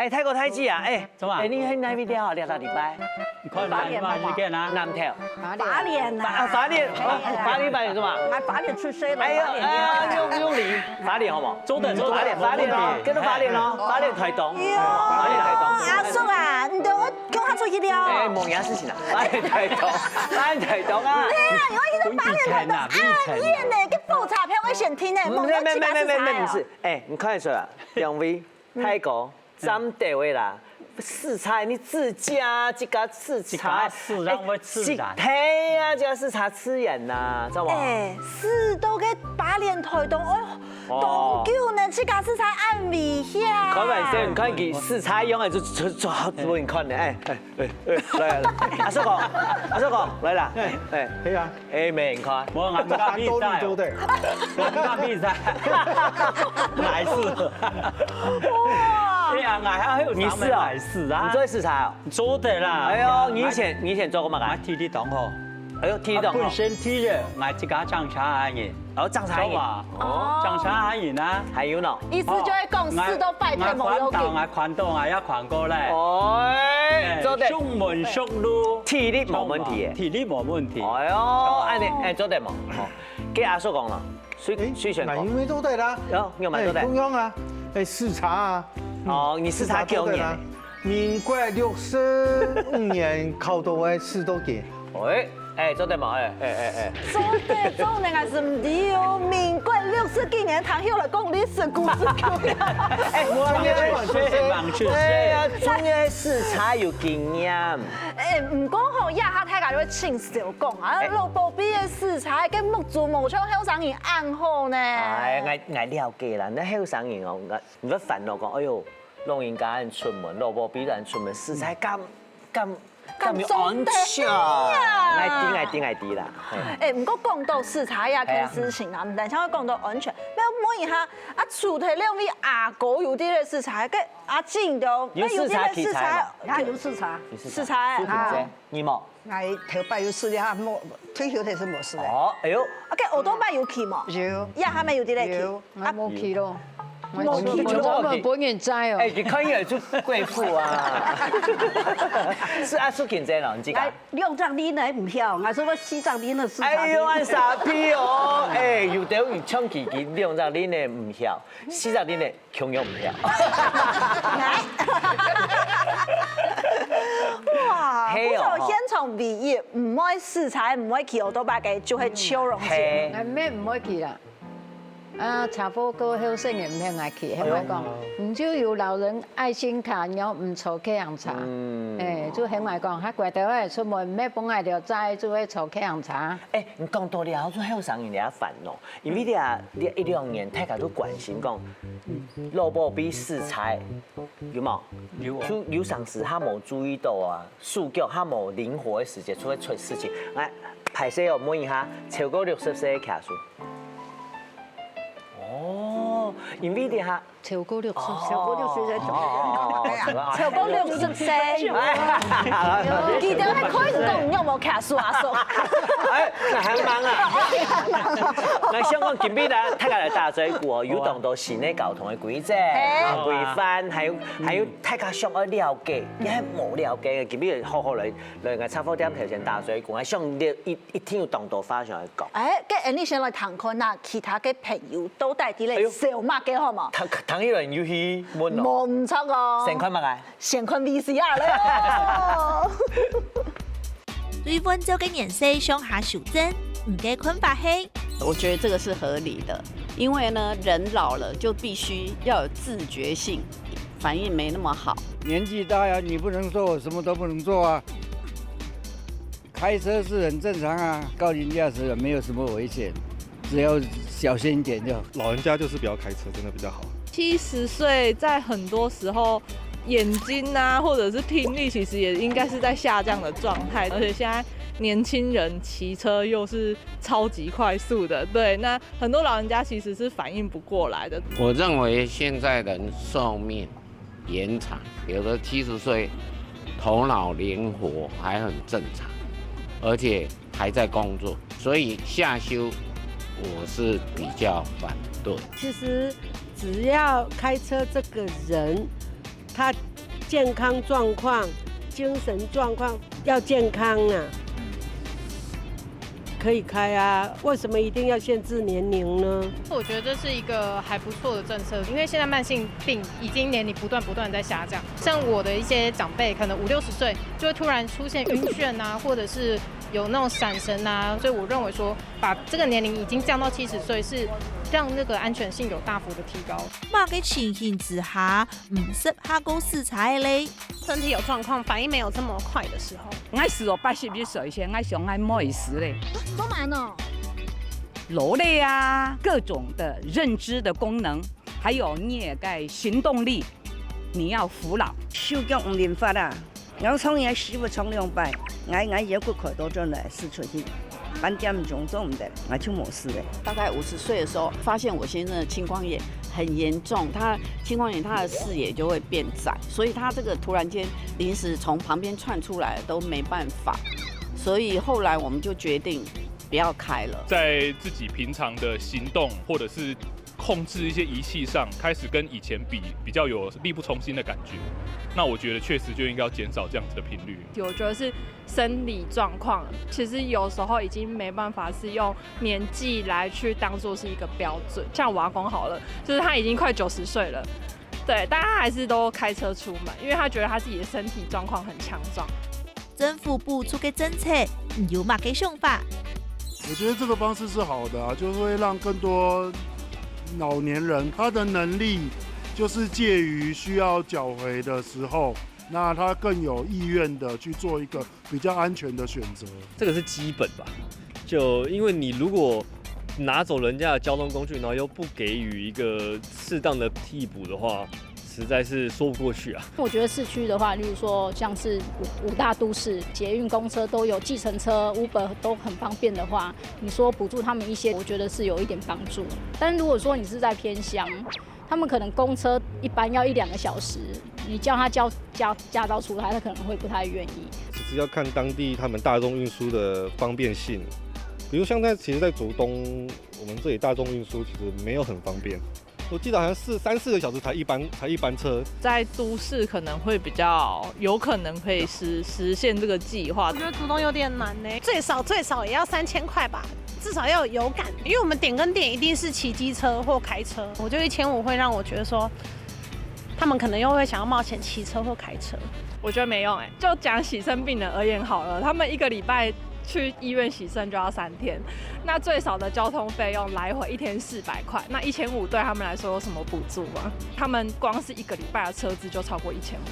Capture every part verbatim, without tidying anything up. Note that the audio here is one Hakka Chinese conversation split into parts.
哎，大哥大姊啊，哎，怎么？哎，你去哪位了？两个礼拜？你看哪哪一件啊？南投。花莲啊，花莲，哦，花莲，花莲什么？俺花莲出生的，哎呦，花莲哎呀，用用你，花莲好不好？周等周等，花莲，花莲哦，跟着花莲哦，花莲台东，花莲台东。阿叔啊，你都跟我出去了。哎，某年事情啊，花莲台东，花莲台东啊。对啊，你会去到花莲台东，哎，你也那个复查票会选听呢，某年七八十没没没没没没才事，哎，你看得出来，两位泰国。站到位啦，视察，你自家自家视察，自家视察會自然哎，对啊，自家视察自然呐，知道吗？哎，是都个花莲台东，哎呦，哦当久呢，自家视察暗尾下。开玩笑，你看佢视察样仔，就就就好做你看的，哎哎哎哎，来来来，阿叔哥，阿叔哥，来啦，哎可以啊，哎，妹，你看，我俺们比赛，都对。俺们比赛，来世。哇对啊，俺还有你是哦来世啊你，做视察哦？做得啦。哎呦，你以前你以前做过嘛？俺体力当好，哎呦，体力当好本，身体热，俺自家长沙人，哦，长沙人，哇，哦，长沙人啊。还有呢？意思就会讲，四都拜天冇要紧。俺环岛，俺环岛，俺要环过来。哎，做得，上门上路，体力冇问题耶。体力冇问题。哎呦，哎你哎做得嘛，哦，给阿叔讲了，谁谁选过那？因为都对啦，有有没有做得哎中？央啊，哎视察啊，哦，你视察几多年呢？民国六十五年考到个四都给，哎哎，做得嘛，哎哎哎哎。做得做得，俺是唔知哦。民国六十几年，谈起来讲历史故事久了。哎，我中学，中学，哎呀，中学视察有经验。哎，唔过吼，这下大家就会轻笑讲啊，哎老保庇个视察，个目珠冇像后生人恁好呢。哎，我我了解啦，那后生人哦，我你会烦恼讲，哎呦，老人家人出门，老保庇人出门，视察敢敢敢敢有安全？做得啊爱滴爱滴爱滴啦。嘿哎，不过讲到视察呀，这件事情啊，唔单淨讲到安全，要问一下啊，除了两位阿哥有啲个视察，个阿静的哦，有视察那有啲个视察器材吗？哪有视察？你是视察苏品珍，你冇？我头擺有試了，無退休才是無試的。哦，哎呦，啊，个奧多拜有去冇？有呀，還沒有啲个去。有，我無去咯。無去我專門分人載哦。哎，你看起來就貴婦啊。是啊，蘇品珍哦，你自家哎。，兩隻輪个毋曉，我係講四隻輪个視察。哎呦，恁沙皮哦！哎，有兜人唱起佢兩隻輪个毋曉，四隻輪个共樣毋曉。哇，嘿哦不過現場唯一毋會視察、毋會騎奧多拜个，就係邱榮姐。嘿，哎，乜毋會去啦。啊，查埔哥後生个毋肯愛去，係咪講？毋就有老人愛心卡，然後毋坐計程車。嗯哎，就係咪講，較乖个出門，毋係幫𠊎了載，就會坐計程車。哎，你講到了，做後生人咧煩惱，因為你啊，你一兩年大家都關心講，老保庇視察，有無？有哦就有常時還無注意到啊，手腳還無靈活个時節，就會出事情。來，歹勢哦，問一下，超過六十歲个騎手。哦，因為你哈，超過六十歲。超過六十歲才哦哦哦哦，超過六十歲，哎，記得還可以講，你有無騎手啊？叔？哎，那還忙啊。那香港今晡日呢，大家來打嘴鼓哦，有當多新个交通个規則、嘿啊規範，還有還有大家想要了解，也係無了解个，今晡日好好來來个雜貨店頭前打嘴鼓，還想了一一定有當多話想要講。哎，該恁樣先來談看啊，其他个朋友到底在咧笑麼个好無？唐唐一人有去問哦，無毋著哦，先看麼个？先看V C R了。對阮兜个年歲上下修正，毋過看法係，我觉得这个是合理的，因为呢，人老了就必须要有自觉性，反应没那么好。年纪大呀，你不能说我什么都不能做啊。开车是很正常啊，高龄驾驶没有什么危险，只要小心一点就好。老人家就是不要开车，真的比较好。七十岁在很多时候眼睛啊，或者是听力，其实也应该是在下降的状态。而且现在年轻人骑车又是超级快速的，对，那很多老人家其实是反应不过来的。我认为现在人寿命延长，有的七十岁头脑灵活还很正常，而且还在工作，所以下修我是比较反对。其实只要开车这个人，他健康状况、精神状况要健康啊，可以开啊，为什么一定要限制年龄呢？我觉得这是一个还不错的政策，因为现在慢性病已经年龄不断不断在下降，像我的一些长辈，可能五六十岁就会突然出现晕眩啊，或者是有那种闪神啊，所以我认为说把这个年龄已经降到七十岁，是让那个安全性有大幅的提高。麼个情形之下，毋適合過駛車个咧？身体有状况，反应没有这么快的时候，我係哦，八十一岁先，我想我毋好意思咧。都蛮哦。劳累啊，各种的认知的功能，还有你个行动力，你要服老。手脚毋灵活啊！我创业师傅创两摆，我我腰骨开刀转来，使出去，半点钟做毋得，我就无事了。大概五十岁的时候，发现我先生的青光眼很严重，他青光眼他的视野就会变窄，所以他这个突然间临时从旁边窜出来都没办法，所以后来我们就决定不要开了。在自己平常的行动或者是控制一些仪器上，开始跟以前比比较有力不从心的感觉。那我觉得确实就应该要减少这样子的频率。我觉得是生理状况，其实有时候已经没办法是用年纪来去当做是一个标准。像我阿公好了，就是他已经快九十岁了。对，但他还是都开车出门，因为他觉得他自己的身体状况很强壮。政府补助个政策，你有麼个想法？我觉得这个方式是好的啊，就是会让更多老年人他的能力就是介于需要缴回的时候，那他更有意愿的去做一个比较安全的选择。这个是基本吧，就因为你如果拿走人家的交通工具，然后又不给予一个适当的替补的话，实在是说不过去啊。我觉得市区的话，例如说像是五五大都市，捷运、公车都有，计程车、Uber 都很方便的话，你说补助他们一些，我觉得是有一点帮助。但如果说你是在偏乡，他们可能公车一班要一两个小时，你叫他交驾驾照出来，他可能会不太愿意。其实要看当地他们大众运输的方便性，比如像在其实，在竹东，我们这里大众运输其实没有很方便。我记得好像是三四个小时才一班才一班车。在都市可能会比较有可能可以实实现这个计划。我觉得竹东有点难呢，最少最少也要三千块吧，至少要有油感，因为我们点跟点一定是骑机车或开车，我觉得一千五会让我觉得说，他们可能又会想要冒险骑车或开车。我觉得没用哎、就讲洗肾病人而言好了，他们一个礼拜去医院洗肾就要三天，那最少的交通费用来回一天四百块，那一千五对他们来说有什么补助吗？他们光是一个礼拜的车资就超过一千五。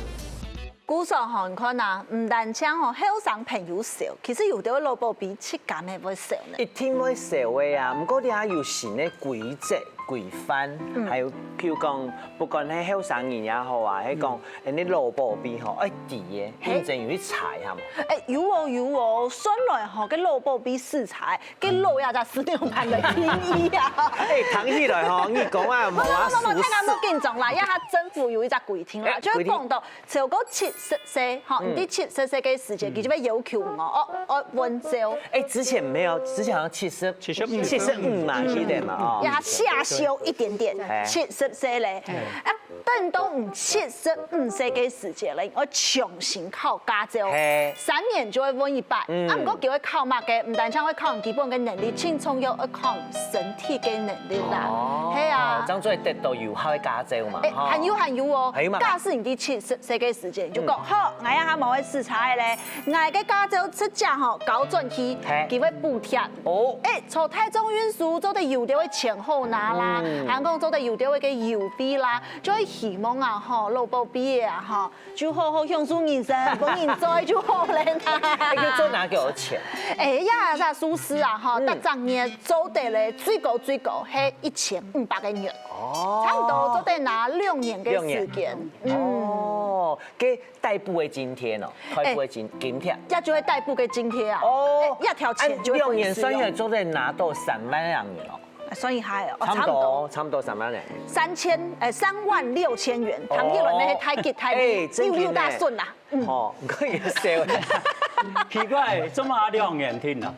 故所吼，你看啊，毋單淨吼後生朋友少，其實有兜老保庇自家也會少呢。一定會少个啊，毋過這下有新个規則規範，還有譬如講，不管係後生人也好啊，係講，誒，你老保庇吼，愛知个，認真有去查下嘛。誒，有哦有哦，算來吼，該老保庇使差，該老也在十六盤的第一啊。誒，聽起來吼，你講啊，無啊，不不不，大家莫緊張啦，因為佢政府有一隻規定啦，就係講到超過七十歲，吼，你在七十歲个時節，佢就會要求哦，哦，哦，換照。誒，之前沒有，之前好像七十、七十五嘛，記得嘛，哦。也下修一點點，七十歲咧，啊，等到你七十五歲个時節咧，愛重新考駕照，三年就會換一擺。啊，毋過佢會考麼个？毋單淨會考你基本个能力，盡重要愛考你身體个能力啦。係啊，這樣就會得到有效个駕照嘛。誒，還有還有哦，還有嘛？假使你在七十歲个時節，你就講好，𠊎也還無愛駛車个咧，𠊎个駕照直接吼交轉去，佢會補貼。哦，誒，坐大眾運輸做得有兜个前後拿啦，還講做得有兜个優惠啦，就會希望啊吼，老保庇个啊吼，就好好享受人生，分人載就好了啦。誒，佢做拿幾多錢？誒呀，這數字啊吼，逐隻月做得咧，最高最高係一千五百个銀。哦，差不多做得拿六年个時間。哦，該代步个津貼哦，代步个津津貼。這就係代步个津貼啊。哦，一條錢就會六年算下來做得拿到三萬兩銀哦。算一下哦，差不多，差不多三萬兩。三千，誒，三萬六千元，談起來那係太吉太利，誒，真六六大順啦。哦，可以笑。奇怪，這麼兩年定了？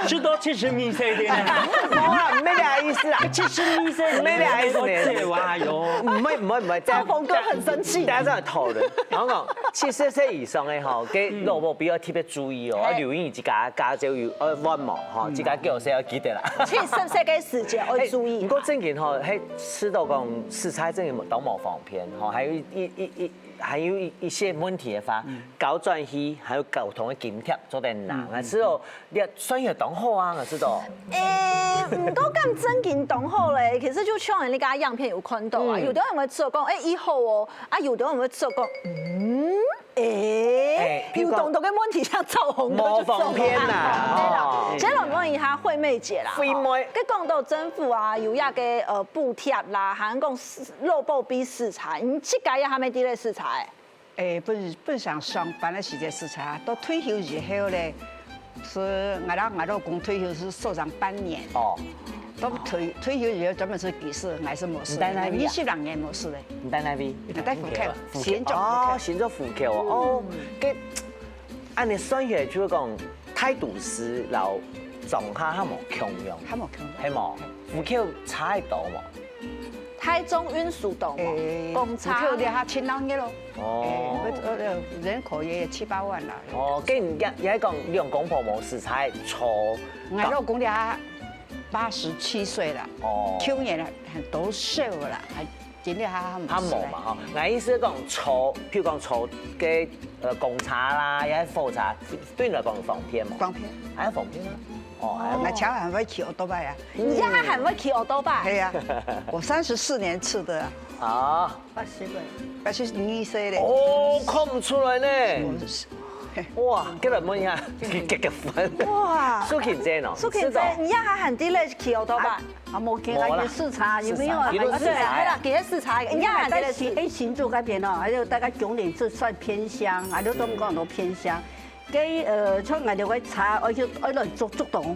就到七十米歲的呢。無啦，毋係這意思啦。七十米歲，毋係這意思呢。這哇喲。毋會，毋會，毋會，這樣大家在討論。然後講，七十歲以上的吼，該老婆比較特別注意哦，啊，留意自家家姐有呃換無吼，自家叫誰要記得啦。七十歲个時節愛注意。毋過正經吼，係食到講食材正經當無方便吼，還有一一一還有一一些問題的話，交轉去還有溝通的津貼做得拿，啊，所以 你算起來當好啊，𠊎知道。誒，毋過敢正經當好咧，其實就像你剛剛樣片有看到啊，有的人會做講，誒，以後哦，啊，有的人會做講，嗯，誒，誒，譬如講有當多个問題，像趙宏哥就做啊。無方便啦，對啦，哦。先來問一下惠妹姐啦，惠妹。吼，該講到政府啊，有一個呃補貼啦，還講勞保比食材，你自家也還沒在這食材。 誒，本本想上班个時節食材，到退休以後咧，係𠊎摎𠊎老公退休係休成半年。哦。到退退休以後專門係佢食，𠊎係無食个，你在哪位啊？二十零年無食个。你在哪位？𠊎在虎口，虎口。新竹虎口。哦，新竹虎口哦。哦，該恁樣算起來就係講，大都市摎莊下還無共樣。還無共樣。係無？虎口差會多無？ 大眾運輸到無？誒，公車。虎口這下盡鬧熱咯。哦。誒，呃，呃，人口也七八萬啦。哦，該你也也講兩公婆無食材，坐。𠊎老公這下八十七歲了，哦。去年了，很多歲了，還今年還還無食。還無嘛吼，𠊎意思講坐，譬如講坐該呃公車啦，也火車，對你來講方便無？方便。還方便啊。哦，還。𠊎超還會騎奧多拜啊。 你這下還會騎奧多拜？係啊，我三十四年次的啊。啊。八十歲。八十二歲咧。哦，看毋出來呢。我是，哇，過來問一下，結結婚。哇。蘇慶姐哦，蘇慶姐，你這下還在咧騎奧多拜？啊，無騎，無啦。去視察，有沒有啊？去視察。啊，對啦，對啦，去視察，你這下還在咧騎。在新竹那邊哦，還有大概九年，這算偏鄉，還有東港都偏鄉。 該呃，像𠊎兜个車，愛去愛來竹竹東。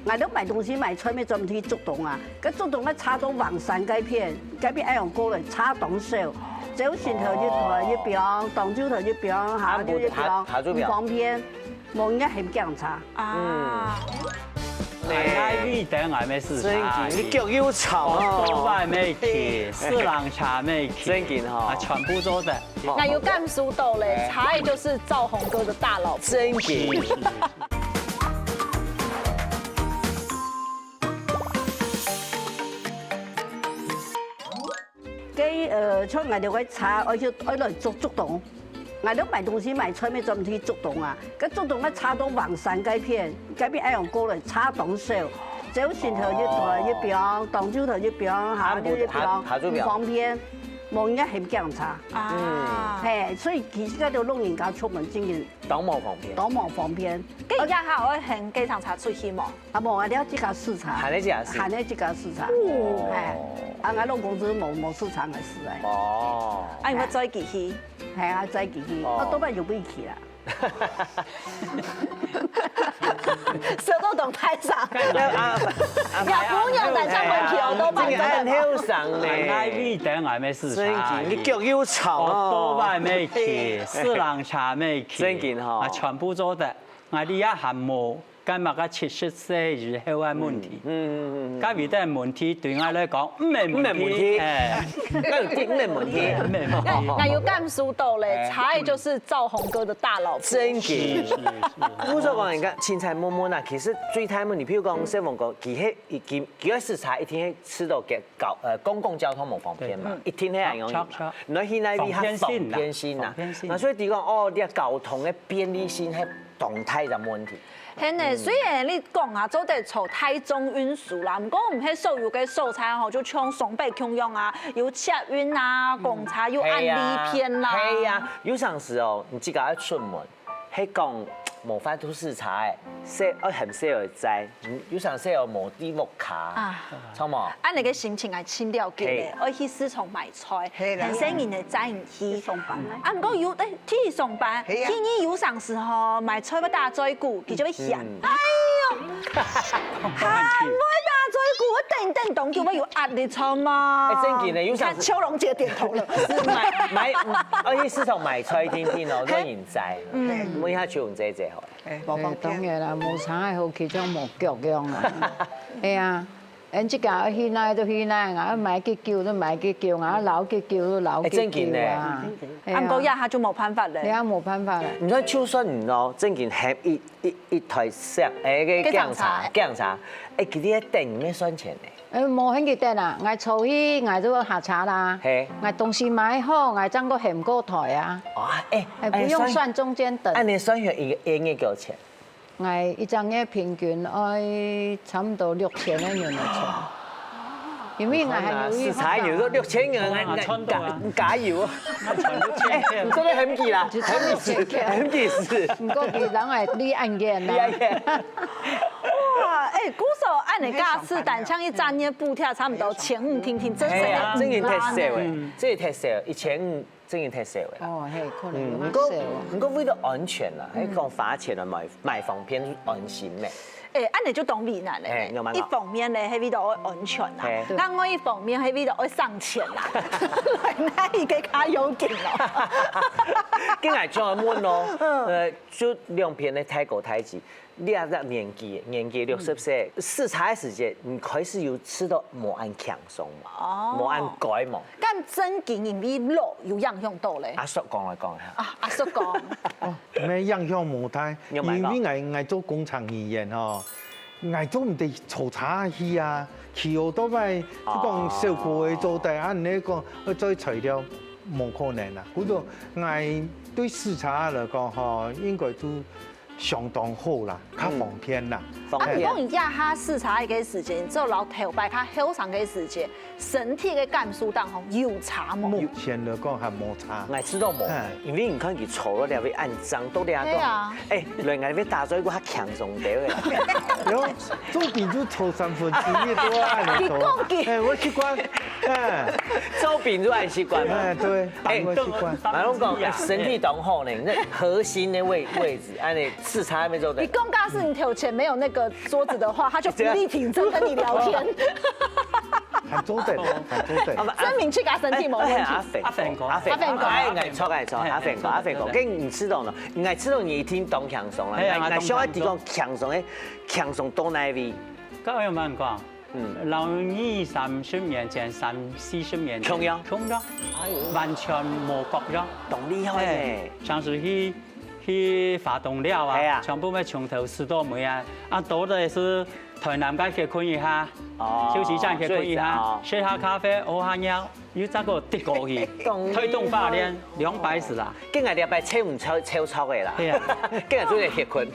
𠊎兜買東西買菜，乜專門去竹東啊。該竹東个車都橫山該片，該片愛用過來，車當少，朝晨頭一台一邊，當晝頭一邊，下晝一邊，下晝一邊。毋方便，無人家很驚車。啊。嗯。哎，該位等𠊎乜試車，正經，你腳又臭哦。都還沒騎，四輪車沒騎，正經吼。啊，全部做得。 𠊎有感受到咧，茶愛就是趙宏哥的大老婆。正經。該呃，像𠊎兜个車，愛去愛來竹竹東。𠊎兜買東西買菜，乜專門去竹東啊。該竹東个車都橫山該片，該片愛用過來，車當少，朝晨頭一台一邊，當晝頭一邊，下晝一邊，下晝一邊。毋方便。 無人家很驚車。啊。嘿，所以其實該兜老人家出門真个當無方便。當無方便。該你這下愛喊計程車出去無？啊，無，𠊎兜自家試車。還得自家試。還得自家試車。哦。嘿，啊，𠊎老公就無無試車个事哎。哦。啊，你會載佢去？嘿啊，載佢去，哦。啊，多半就毋去啦。 笑到當大聲。啊，啊，也不用等像問題哦，都慢慢地。這個很後生呢。哎，那位等還沒試車。正經，你腳又臭哦。都還沒騎，四輪車沒騎。正經吼。啊，全部做得。啊，你也還無，該麼个七十歲以後个問題。嗯，嗯，嗯，嗯。該位个問題對𠊎來講，毋係問題。毋係問題。哎。該有定毋係問題。毋係問題。那，那有感受到咧，哎。茶愛就是趙宏哥的大老婆。正經。是，是，是。不過講，你看，凊彩問問啊，其實最大問題，譬如講，小鳳哥，佢係，佢，佢愛試車，一定係試到个交，呃，公共交通無方便嘛，對。一定係恁樣嘛。著，著。你去那位較方便性啊。方便性啊。方便性。啊，所以佢講，哦，你个交通个便利性係當大个問題。係呢，嗯。雖然你講啊，做得坐大眾運輸啦，毋過毋係所有个所在吼，就像上北共樣啊，有捷運啊、公車，有恁利便啦。係啊，係啊，有當時哦，你自家愛出門， 係講無法度試車个，細愛喊細人載，嗯，有當時哦無地屋下，啊。著無？恁樣个心情𠊎盡了解咧，嘿。愛去市場買菜，係啦。喊細人仔載你去。去上班啊。啊，毋過有，誒，去上班，係啊。去你有當時吼，買菜愛打嘴鼓，佢就會嫌。嗯。哎喲，還會打嘴鼓，等等，當久會有壓力，知道嗎？哎，正經的，有時候你看秋榮姐點頭了。係買，買，嗯，去市場買菜定定哦，嘿。都人知。嗯。問一下秋榮姐姐好了。哎，無方便。哎，當然啦，無車个好騎像無腳樣啊。哎呀，俺自家愛去哪就去哪啊，愛買幾久就買幾久啊，愛留幾久就留幾久啊。哎，正經的。哎呀。啊，毋過這下就無辦法了。這下無辦法了。你看，就算你哦，正經還一，一，一台小，哎，个計程車。計程車，計程車，哎，其實等你愛算錢呢。 呃，無恁樣等啊，𠊎坐去，𠊎就下車啦。嘿。𠊎東西買好，𠊎正過喊過台啊。哦，哎，哎，不用算中間等。按呢算下一個，一個月幾多錢？𠊎一隻月平均愛差不多六千个銀來賺，因為𠊎還有一你看啊，食材有時候六千銀，哇，賺到啊。加，加油。賺六千。哎，你做得很緊啦，很緊是，很緊是。毋過佢人會離恁遠啦。離恁遠。 哇，哎，故所恁樣假使單淨一隻月補貼差毋多千五定定，真係哎呀，正經忒少誒，嗯。這也忒少，一千五正經忒少誒啦。哦，嘿，可能有較少哦。嗯，毋過，毋過為了安全啦，嗯。還講花錢來買，買方便安心咩？哎，恁樣就當為難了呢。哎，有嗎？一方面呢，係為了愛安全啦，嘿。另外一方面係為了愛省錢啦，來買一個較要緊咯。跟𠊎專門問哦，嗯。呃，就兩邊的大哥大姊， 你啊，這年紀，年紀六十歲，嗯。駛車个時節，你開始有試著無恁輕鬆無？哦。無恁該無？敢正經因為老有影響到咧？阿叔講來講一下。啊，阿叔講。哦，無影響無大，因為𠊎，𠊎做工程人員吼，𠊎做毋得坐車去啊，騎奧多拜，就講小可个做得啊，你講愛載材料，無可能啊。故所𠊎對駛車來講吼，應該都 相當好啦，較方便啦。嗯。方便。啊，毋過你這下駛車个時間，做摎頭擺較後生个時間，身體个感受當中有差無？目前來講還無差。𠊎知道無，哎。因為你看佢坐到這位恁髒，都這樣。對啊。哎，人家會打坐一個較輕鬆點的啦。有，做兵就坐三分之一都要恁樣坐。你講佢。哎，我習慣，哎。做兵就恁習慣嘛。哎，對，哎，我習慣。馬龍講，哎，身體當好呢，那核心的位，位置，恁樣 駛車還沒做對。你講，假使你頭前沒有那個桌子的話，他就無力挺身跟你聊天。還做得，還做得。證明自家身體無問題。哎，阿飛哥，阿飛哥，阿飛哥。哎，哎，錯，哎，錯，嘿，阿飛哥，阿飛哥，嘿，嘿，嘿。跟你知道呢，你知道你一定當輕鬆了，嘿啊，你，你想要提供輕鬆的，輕鬆到哪位？該樣般講， 嗯。摎二三十年前、三四十年前，共樣。共樣，哎喲。完全無共樣。當厲害呢。嘿，像係去，去花東尞啊，係啊。全部愛從頭駛到尾啊。啊，多的係台南該歇睏一下，哦，休息站歇睏一下，睡一下哦。食下咖啡，屙下尿，又再過直過去，當厲害。台東花蓮兩百四啦。跟𠊎這擺車毋超，超超的啦。係啊。跟𠊎做个歇睏。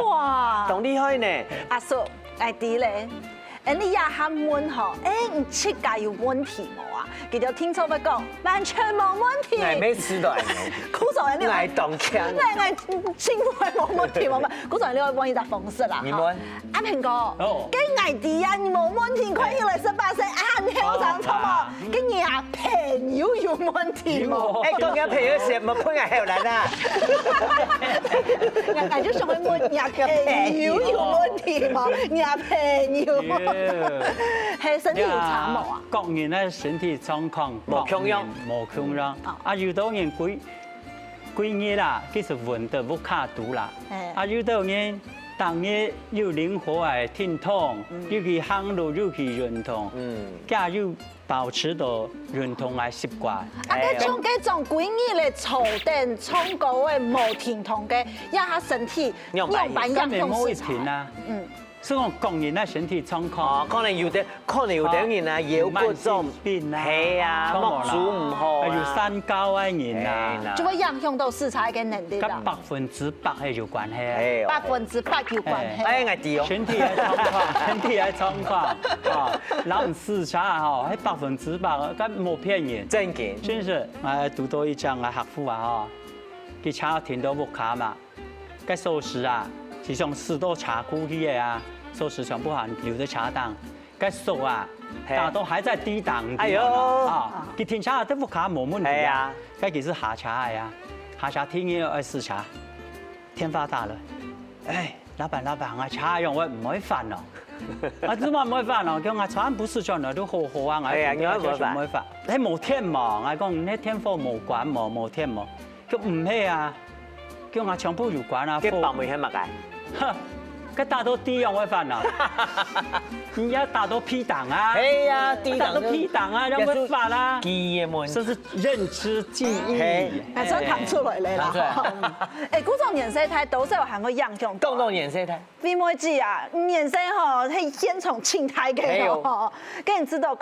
哇。當厲害呢。阿叔，𠊎知咧。 恁樣這下問吼，哎，你自家有問題無啊？佢兜聽著會講，完全無問題。𠊎乜試著恁樣。故所恁樣，𠊎當強。𠊎，𠊎政府還無問題無嘛？故所恁樣，𠊎問一隻方式啦，你問。吼。阿平哥，哦。該𠊎知啊，你無問題，看起來十八歲，啊，你後生著無？哦，啊。該你啊，朋友有問題無？有哦。哎，講你朋友係無分𠊎後來啊？𠊎，𠊎就想問你啊，朋友有問題無？ 你啊朋友。係，身體有差無啊？各人个身體狀況無共樣。各人無共樣。啊。啊，有兜人歸，歸日啦，其實穩在屋下肚啦。嘿。啊，有兜人逐日又靈活个運動，嗯。又去行路，又去運動，嗯。佢又保持到運動个習慣。啊，哎喲。該像該種歸日个坐等唱歌个無停動个，這下身體仰般影響？仰般影響？該無一定啊。嗯。 所以講，各人个身體狀況。哦，可能有的，可能有的人啊，哦，腰骨痛，慢性病啊，係啊，當然啦，目珠毋好啊。啊，有三高个人啊。係啦。就會影響到駛車个能力啦。跟百分之百係有關係啊。係哦。百分之百有關係。哎，𠊎知哦。身體个狀況，身體个狀況，哦，然後駛車吼，係百分之百，該無騙人。正經。真係，哎，堵到一張啊，客戶啊，吼，佢車停到屋下嘛， 該鎖匙啊，就像駛到車庫去个啊，鎖匙全部還留在車頂。該鎖啊，係。打到還在地頂，哎喲。啊，佢停車在屋下無問題啊。係啊。該佢係下車个啊，下車天天愛駛車，電話打來，哎，老闆，老闆，𠊎車用，𠊎毋會翻哦。啊，這嘛無法哦，叫𠊎全部試轉來都好好啊，𠊎哎呀，你還無法。無法。係無電無？𠊎講，你電火無關無，無電無？叫毋係啊，叫𠊎全部有關啊，該放門係麼个？哈，該打到地上會翻啊，人家打到屁股啊，哎呀，地上就打到屁股啊，這樣會翻啊，記憶問題。這是認知記憶。嘿。哎，真彈出來了啦。彈出來。哎，古早年歲大，多少還會影響到。講到年歲大。 惠妹姐啊，年歲吼，係現場盡大个哦。嘿喲。該你知道講，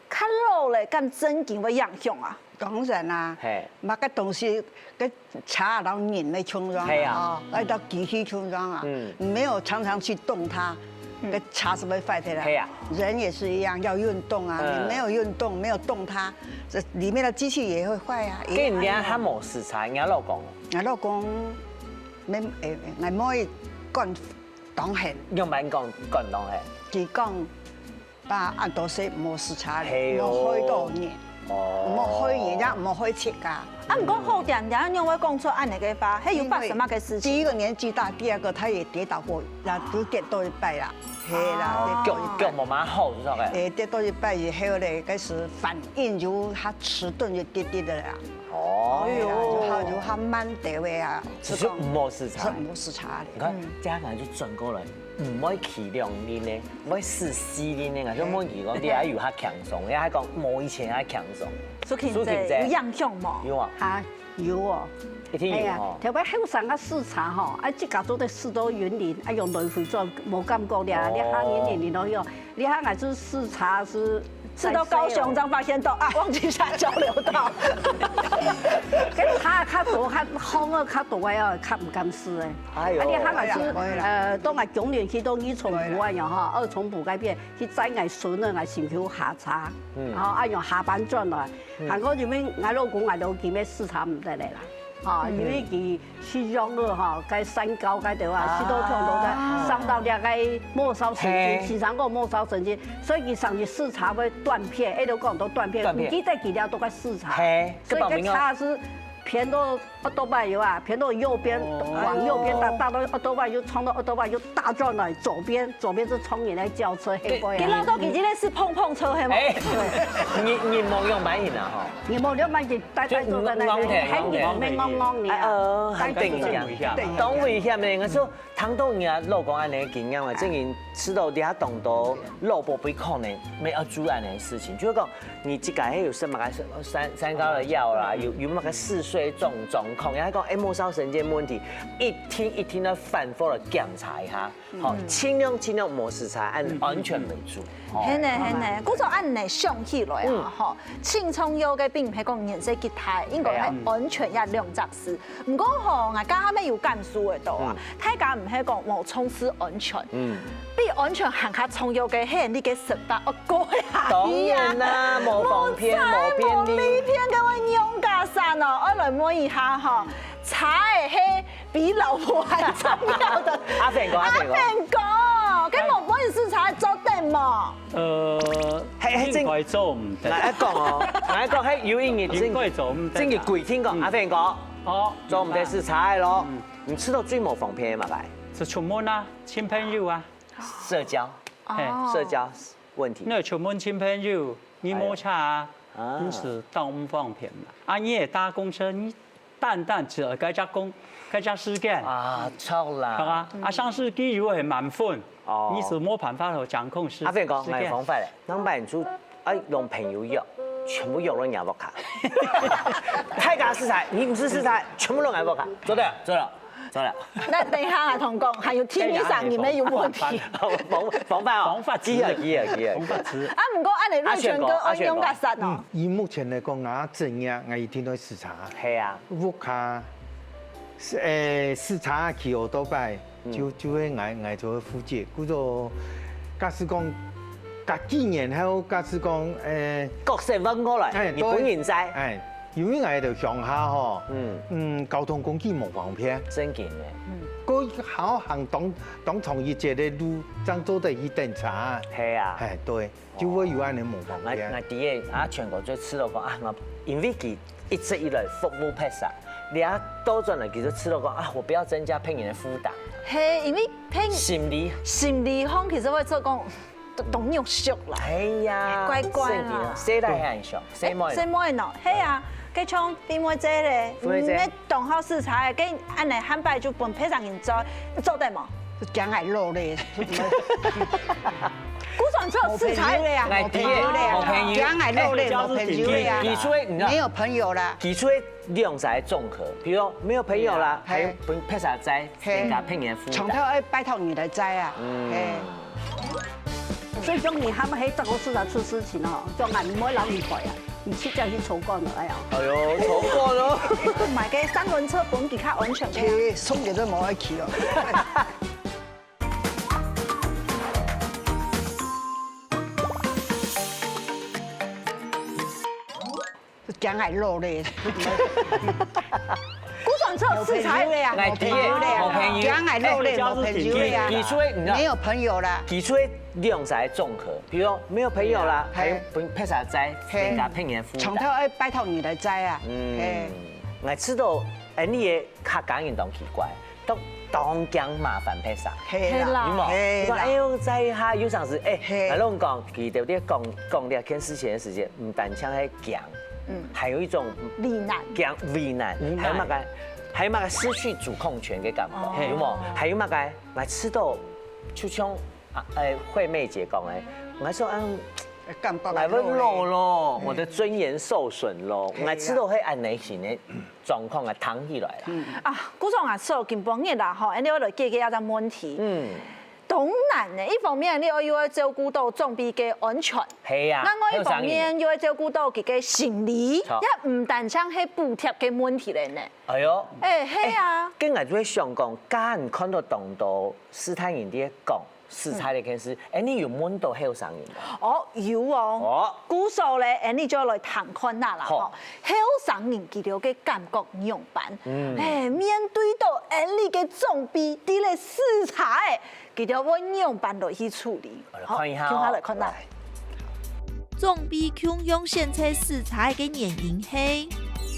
較老咧，敢正經會影響啊？當然啦，嘿。麼个東西，該車摎人个共樣啊，嘿啊。哦，愛到機器共樣啊，嗯。你沒有常常去動它，嗯。該車是會壞的啦。嘿啊。人也是一樣，要運動啊，嗯。你沒有運動，沒有動它，這裡面的機器也會壞啊，也跟人家還無時差，人家老公。人家老公，沒，誒，𠊎妹管 當嚴。仰般講管當嚴？佢講，爸，恁多歲莫駛車了，係哦。莫害到人，哦。莫害人家，莫害自家。啊，毋過好點點，仰會講出恁樣个話，係有發生麼个事情？因為第一個年紀大，第二個他也跌倒過，也有跌倒一擺啦，係啦，哦。跌倒一擺。腳，腳無麼好，是不是？誒，跌倒一擺以後咧，開始反應有較遲鈍一滴滴的啦。哦。哎喲。有較，有較慢兜个啊，只是莫駛車。是莫駛車咧。你看，嗯。這樣就轉過來。 毋會騎兩輪呢，毋會駛四輪呢，𠊎就問佢講，你還有較輕鬆，你還講無以前較輕鬆。蘇琴姐，蘇琴姐。有影響無？有啊。哈，有哦。一定有哦。哎呀，頭擺後生个駛車吼，啊，自家做得駛到雲林，啊，用來回轉，無感覺了。哦。你行雲林，你都有，你行來就駛車係 去到高雄，正發現到啊，忘記下交流道。該車較多，較風啊較多个哦，較毋敢駛誒。哎喲。啊，你還係，哎呀，會啦。呃，當然，今年去到二重埔啊，然後二重埔該片去載𠊎孫仔，𠊎先去下車，嗯。然後啊，用下班轉來。嗯。還過因為𠊎老公，𠊎老公个駛車毋得了啦。 吼，嗯。因為佢去用了吼，該三高該地方，啊。去到痛到該，傷到了該末梢神經，嘿。時常講末梢神經，所以佢常常駛車會斷片，一路講到斷片，斷片。毋記得佢了都該駛車。嘿，所以該車係偏到奧多拜有啊，偏到右邊，哦。往右邊打，打到奧多拜又衝到奧多拜又打轉來左邊，左邊係衝人个轎車，後背啊。佢老早佢這個係碰碰車，係無？哎，你，你無用白銀啊，吼。你無用白銀。 呆呆坐在那邊，就很遠，沒戇戇你啊。啊，呃，很危險，很危險。當危險的。我說，聽到你啊，老公恁樣的經驗啊，正經知道你啊，當多老婆不可能沒有做恁樣的事情，就是講，你自家還有什麼个三，三高的藥啦，有，有那個嗜睡這種狀況，然後講，哎，末梢神經問題，一定，一定要反覆的檢查一下。 好，嗯。盡量，盡量莫駛車，恁安全為主。嗯，嗯，嗯。哦。係呢，係呢，故所恁樣想起來啊，嗯。吼，盡重要个並毋係講年歲幾大，應該係安全這兩隻字。係啊。毋過吼，𠊎這下乜有感受得到啊，嗯。大家毋係講無重視安全，嗯。比安全還較重要个係你个食物愛顧好啊。當然啦，無方便，無便利。無利便，各位娘家人哦，愛來問一下吼，車仔係 比老婆還重要的。阿凡哥，阿凡哥。阿凡哥，該無本事駛車做得無？呃，嘿，嘿，應該做毋得。𠊎愛講哦，𠊎愛講，嘿，有一日正，應該做毋得啊。正有規定講，嗯。阿凡哥，哦，做毋得駛車个咯。嗯。你知道最無方便个麼个？就出門啊，尋朋友啊。社交。嘿。哦。社交問題。你出門尋朋友，你無車啊，哎喲。啊。你係當毋方便嘛。啊，你也搭公車，你 單單只愛該隻公，該隻時間。啊，著啦。係吧？啊，上司機又係滿分，哦。你係無辦法去掌控時，阿飛講，時間。𠊎有方法咧，兩擺就，哎，用朋友約，全部約到人家屋下。大家駛車，你毋係駛車，全部都來屋下。做得，做得，做得。那等一下啊，同工，還有第二三，你們有問題。方，方法哦。方法之一。記啊，記啊，記啊。方法之一。啊，毋過恁樣，阿全哥，瑞全哥，阿全哥。用較散哦。嗯，以目前來講，啊，怎樣，𠊎一定會駛車。係啊。 屋下，誒，駛車騎奧多拜，嗯。就，就會𠊎，𠊎做負責。故所，假使講，隔幾年後，假使講，誒，角色換過來，哎，你本人在。對。哎，因為𠊎兜鄉下吼，嗯。嗯，交通工具無方便。正經个。嗯。過好行當，當長一截个路，正做得去等車。係啊。哎，對。 就會有恁樣無方便。𠊎，𠊎知个，啊，全國最赤佬講啊，𠊎因為佢一直以來服務別儕，你啊倒轉來其實試著講啊，我不要增加別人个負擔，嘿，因為聽心理心理上其實會做講，都都約束啦。哎呀，乖乖啦細弟啊，細弟還想，細妹細妹喏，嘿啊，該像弟妹姐咧，弟妹姐你當好食材，該恁呢下擺就分別儕人做，做得無？驚愛落咧，古早只有食材無朋友了呀，來無朋友了呀，無朋友驚愛落咧，哎無朋友了呀，提出你知道沒有朋友啦。提出兩儕綜合，比如說沒有朋友啦，嘿還有分別儕在嘿增加別人負擔。從頭愛拜託你來摘啊，嗯嘿。所以講你他們喺德國市場出事情哦，就俺毋會留你去啊，你去叫去抽乾了哎呀。哎呦，超過了。買个三輪車本比較安全个。嘿，送給這毛愛去哦。驚愛落咧，古早只有食材無朋友了呀，來無朋友了呀，無朋友驚愛落咧，無朋友了呀，提出你知道沒有朋友啦。提出兩儕綜合，比如說沒有朋友啦，嘿還有分別儕在增加別人負擔。從頭愛拜託你來摘啊，嗯嘿。，我知道，哎，你也客家人當奇怪，都當驚麻煩別儕。嘿嘿啦有無？嘿啦你講，哎呦，在一下有常時，哎，嘿來攏講，佢兜在講講這件事情的時間，毋單淨係驚，嗯還有一種為難驚為難，無奈還有麼个，還有麼个失去主控權的感覺，哦有無？還有麼个，我知道，就像啊，哎，惠妹姐講的，我說，嗯，感覺來問老咯，我的尊嚴受損咯，嘿啦我知道係恁樣型的狀況啊，扛起來啦。啊，古早啊，說今晡日啦，吼，恁樣來解決一個問題。嗯，當然呢，一方面你又愛照顧到長輩个安全，係啊，另外一方面又愛照顧到佢个心理，好也毋單淨係補貼个問題咧呢。哎呦，哎，係啊，跟我就會想講，家人看到當多世大人在講食材這件事，哎，你有問到後生人無？哦，有哦。哦，故所咧，恁樣就來談看啦啦好吼。後生人佢兜个感覺仰般？嗯哎，面對到恁樣个長輩，在咧食材，佢兜會仰般來去處理？來看一下哦好，共下來看啦。來長輩共樣選擇食材个原因係，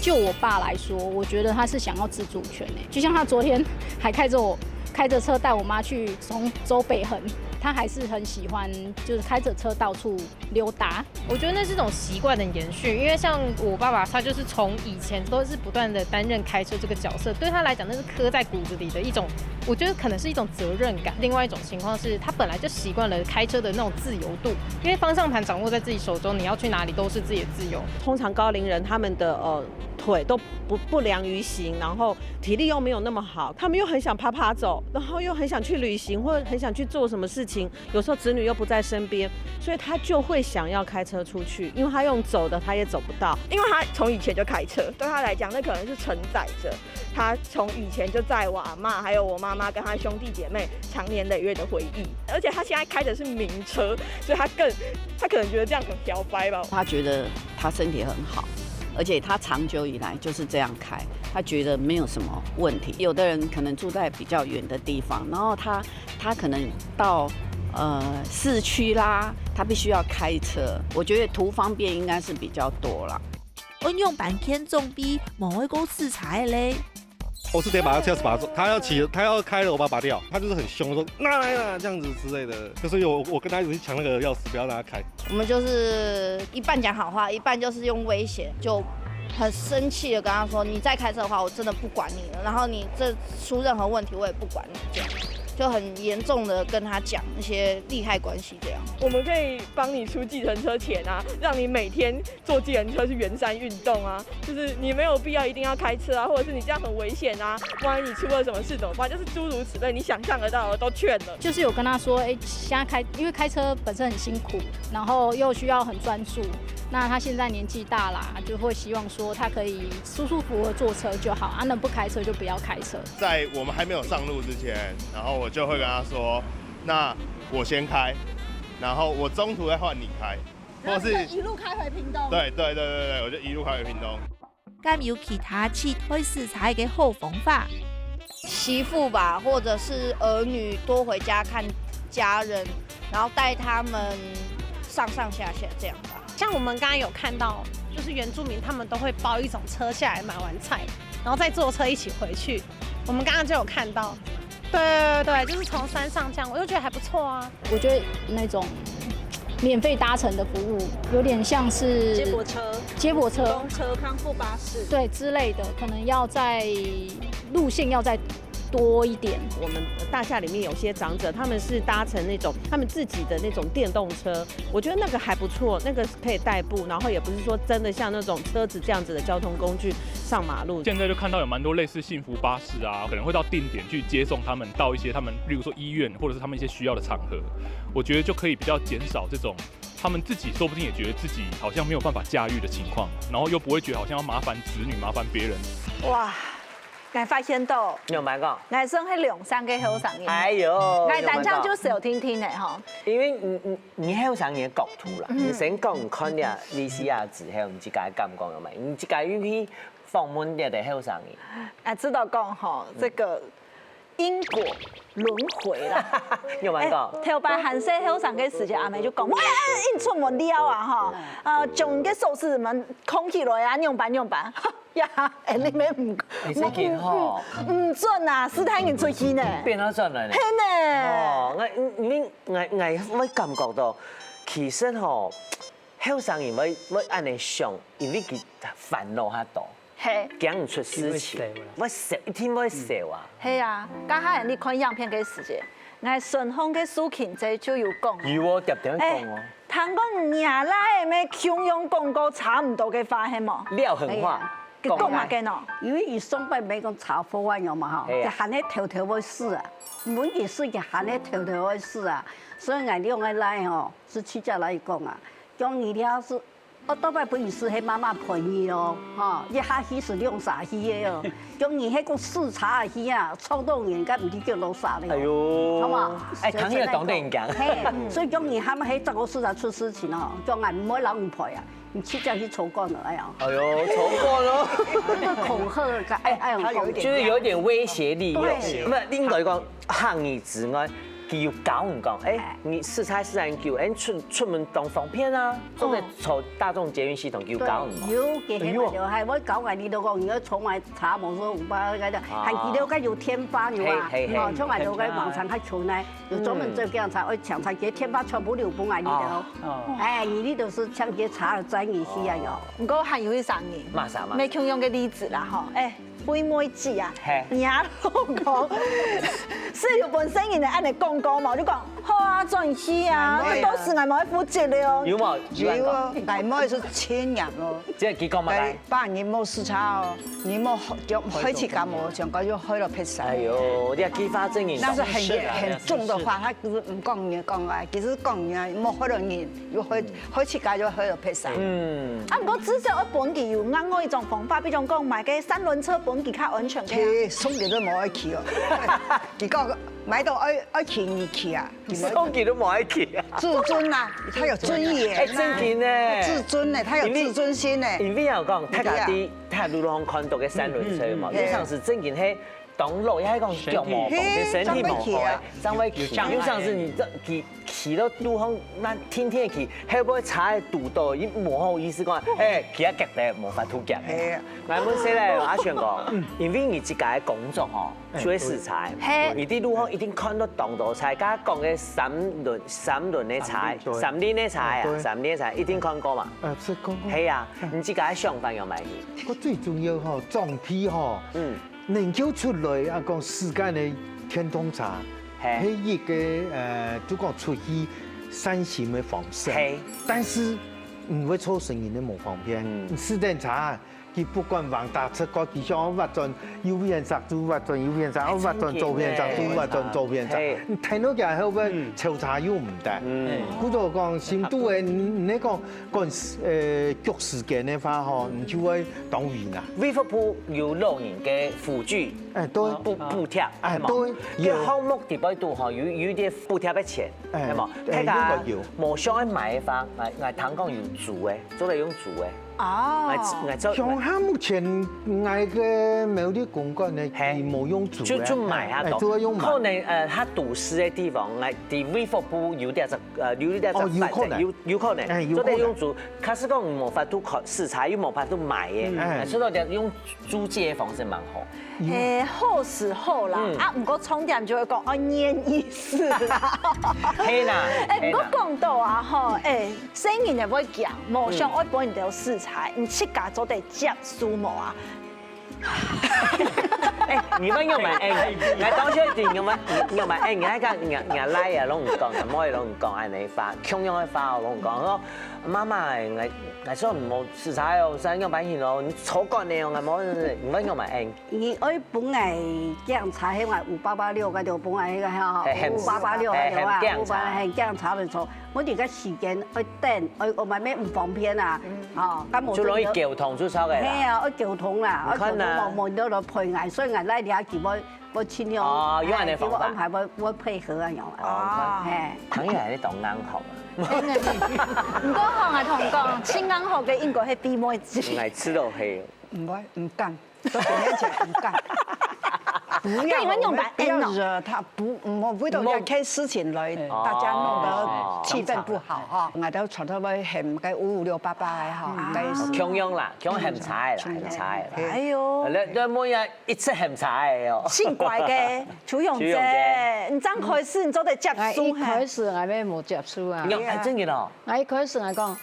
就我爸來說，我覺得他是想要自主權欸，就像他昨天還開著我開著車帶我媽去從走北橫，他還是很喜歡就是開著車到處溜達。我覺得那是一種習慣的延續，因為像我爸爸，他就是從以前都是不斷的擔任開車這個角色，對他來講，那是刻在骨子裡的一種，我覺得可能是一種責任感。另外一種情況是，他本來就習慣了開車的那種自由度，因為方向盤掌握在自己手中，你要去哪裡都是自己的自由。通常高齡人他們的呃腿都不不良於行，然後體力又沒有那麼好，他們又很想爬爬走，然後又很想去旅行，或者很想去做什麼事情，有時候子女又不在身邊，所以他就會想要開車出去，因為他用走的他也走不到。因為他從以前就開車，對他來講，那可能是承載著他從以前就載我阿嬷，還有我媽媽跟他兄弟姐妹長年累月的回憶。而且他現在開的是名車，所以他更他可能覺得這樣很囂俳吧。他覺得他身體很好，而且他長久以來就是這樣開，他覺得沒有什麼問題。有的人可能住在比較遠的地方，然後他他可能到呃市區啦，他必須要開車。我覺得圖方便應該是比較多啦。仰般勸長輩無愛過食材咧？我是得把他車子拔走，他要騎，他要開了，我把他拔掉。他就是很凶，說拿來啦這樣子之類的。就是有我跟他一直去搶那個鑰匙，不要讓他開。我們就是一半講好話，一半就是用威脅，就很生氣的跟他說：“你再開車的話，我真的不管你了。然後你這出任何問題，我也不管你。”這樣就很嚴重的跟他講一些利害關係這樣。我們可以幫你出計程車錢啊，讓你每天坐計程車去圓山運動啊，就是你沒有必要一定要開車啊，或者是你這樣很危險啊，萬一你出了什麼事怎麼辦？就是諸如此類，你想象得到的都勸了。就是有跟他說，哎，現在開，因為開車本身很辛苦，然後又需要很專注。那他現在年紀大啦，就會希望說他可以舒舒服服的坐車就好，啊，能不開車就不要開車。在我們還沒有上路之前，然後我就會跟他說，那我先開，然後我中途再換你開，或是一路開回屏東。對對對對對，我就一路開回屏東。敢有其他取代食材个好方法？媳婦吧，或者是兒女多回家看家人，然後帶他們上上下下這樣吧。像我们刚刚有看到，就是原住民他们都会包一种车下来买完菜，然后再坐车一起回去。我们刚刚就有看到，对对对，就是从山上这样，我就觉得还不错啊。我觉得那种免费搭乘的服务，有点像是接驳车、接驳车，公车、康复巴士。对之类的，可能要在路线要再多一点。我们大厦里面有些长者，他们是搭乘那种他们自己的那种电动车，我觉得那个还不错，那个可以代步，然后也不是说真的像那种车子这样子的交通工具上马路。现在就看到有蛮多类似幸福巴士啊，可能会到定点去接送他们到一些他们，例如说医院或者是他们一些需要的场合，我觉得就可以比较减少这种他们自己说不定也觉得自己好像没有办法驾驭的情况，然后又不会觉得好像要麻烦子女、麻烦别人。哇，𠊎發現到，仰般講？𠊎算係兩三个後生人。哎喲，𠊎單淨仰般講就小聽聽个吼。因為你你你後生人个角度啦，你先講看了Lisia之後，你自家感覺有無？你自家又去訪問了个後生人，啊，知道講吼，這個因果輪迴啦。仰般講？頭擺還細後生个時節，阿姆就講，喂，你出門了啊吼，呃，將你个鎖匙門空起來啊，仰般仰般。呀，哎，你們毋你最近吼，毋准啊，四大人出去呢。變到轉來呢。係呢。哦，𠊎你你𠊎𠊎會感覺到，其實吼，後生人會會恁樣想，因為佢煩惱較多，係。驚出事情，會愁，一定會愁啊。係啊，剛才你看影片个時節，𠊎順風个蘇琴姐就有講。有哦，特別講哦。聽講你阿倈仔乜共樣講過差毋多个話，係無？廖狠話，佢講麼个喏？因為佢上擺毋係講車禍啊，有嘛吼，係啊佢還係偷偷會死啊，問題係佢還係偷偷會死啊，所以𠊎兩个倈吼，係直接來講啊，講你了係，我到底本事係媽媽陪你哦，吼，一下去係兩儕去个哦，講你係講駛車去啊，撞到人，該毋知幾多儕了，哎喲好嘛？哎，唐也懂得人講。嘿，所以講你還係這個事情出事情哦，講俺毋會讓你陪啊。 你直接去坐監了，哎呀。哎喲，坐監了。那個恐嚇感，哎哎，他有一點就是有一點威脅力哦。對那另外一個行業之外，佢有教你講，哎，你駛車駛恁久，哎，出出門當方便啊，做得坐大眾捷運系統，佢有教你嗎？有，佢係嘛，就還會教𠊎，你都講你要坐買茶，無說五百个，還記得該有天發有啊，嘿嘿嘿哦，像𠊎都該網上較求呢，有專門做這樣茶，愛搶茶，佢天發全部留分𠊎，你都，哎，你你都是搶佢茶專業去啊喲。毋過還有一儕人，麼儕麼儕無共樣个例子啦吼，哎。 惠妹姐啊嘿，你阿老公係有本身人的恁樣講過嘛，就講好啊，轉去啊，哎呀到時𠊎無愛負責了哦。有無？有恁講？有啊，𠊎妹係千年哦，這佢講麼个？哎，爸，你莫駛車哦，你莫叫開車，莫想講又開到別山。哎喲，你看激發正人。那是很很重的話，他就是毋講你講啊，其實講你啊，莫開到人，又開開車又開到別山。嗯，啊，毋過至少愛分佢有另外一種方法，比如講買個三輪車分佢較安全个啊。去，送佢都無愛去哦。佢講買到愛愛去你去啊，送佢都無愛去啊。自尊啊，他有尊嚴啊。哎，正經呢。自尊呢，他有自尊心呢。因為我講，大家在大路上看到个三輪車嘛，嗯嗯有常時正經係當老，也係講腳無好，身體無好，正會騎。有常時你這騎騎到路上，那天天騎，會毋會車堵到？你無好意思講，哎，騎啊夾得無法度夾。哎呀來問誰來？阿璇哥，因為你自家个工作吼，就係駛車，嘿你在路上一定看到當多車，剛剛講个三輪三輪个車，三輪个車啊，三輪个車一定看過嘛？啊，係講講。係啊，你自家个想法有無？我最重要吼，裝備吼，嗯，能夠出來啊，講世界个電動車，嘿係一個呃，就講出去散心个方式。嘿，但是毋會造成人个無方便。嗯你四輪車啊，佢不管橫打直過，佢想要斡轉右片煞就斡轉右片煞，要斡轉左片煞就斡轉左片嘿煞。你停到佢後尾，超車又毋得。嗯，故所講，深度个，你你講趕呃趕時間个話吼，你就會當為難。衛福部有老人个輔具，哎，對。補補貼，哎，係嘛？對，這項目底背肚吼，有有一點補貼个錢，哎係嘛？哎大家應該有無想愛買个話，𠊎𠊎聽講有租个，做得用租个。哦，𠊎𠊎做鄉下目前𠊎个苗栗公館呢，係，佢無用租个，就就買下多，哎，主要用買。可能呃，佢都市个地方，𠊎在衛福部有點隻呃，有點隻哦，有可能，有有可能，哎，有可能。做得用租，假使講無法度看視察，又無法度買个，嗯，哎，所以講用租借个方式蠻好。誒，好是好啦，嗯，啊，毋過重點就會講，哦，年意思啦。係啦，哎，毋過講到啊，吼，哎，生意也會講，無想愛分人家視察，你自家做得接受無啊？哎，你們有買哎，你當時一定有買，有買哎，你還講你你來啊，攏毋講，你妹攏毋講，安尼話，共樣个話，攏毋講，說媽媽，哎，我我說無視察哦，三樣半型哦，你超過呢，我無，你們有買哎。 你愛分𠊎檢查，係𠊎五八八六个，就分𠊎該个吼，係，五八八六个對啊，五八八六个檢查。五八八六个檢查了之後，我這个時間愛等，愛我買咩毋方便啊，吼，該無就容易溝通就少个啦。係啊，愛溝通啦，愛溝通，你看啊。無無你都來陪𠊎，所以𠊎來這下佢會會盡量，哦，用恁樣个方法。哎，佢會安排，會會配合啊，樣啊。哦，你看，哎，朋友還是當硬好啊。毋過吼，𠊎同你講，盡硬好个應該係弟妹仔。來，知道係。毋會，毋敢。 在別人面前毋敢。不要，該你們用白煙哦。不要惹他，不，莫為到這件事情來，大家弄得氣氛不好哈。𠊎兜全都會喊該五五六八八个哈，該是共樣啦，共樣喊差个啦，喊差个啦。哎喲，來來，每日一直喊差个哦。性乖个，邱永杰，邱永杰。你正開始，你做得接受，哎，一開始𠊎也無接受啊。你講，哎，真个哦。𠊎一開始𠊎講，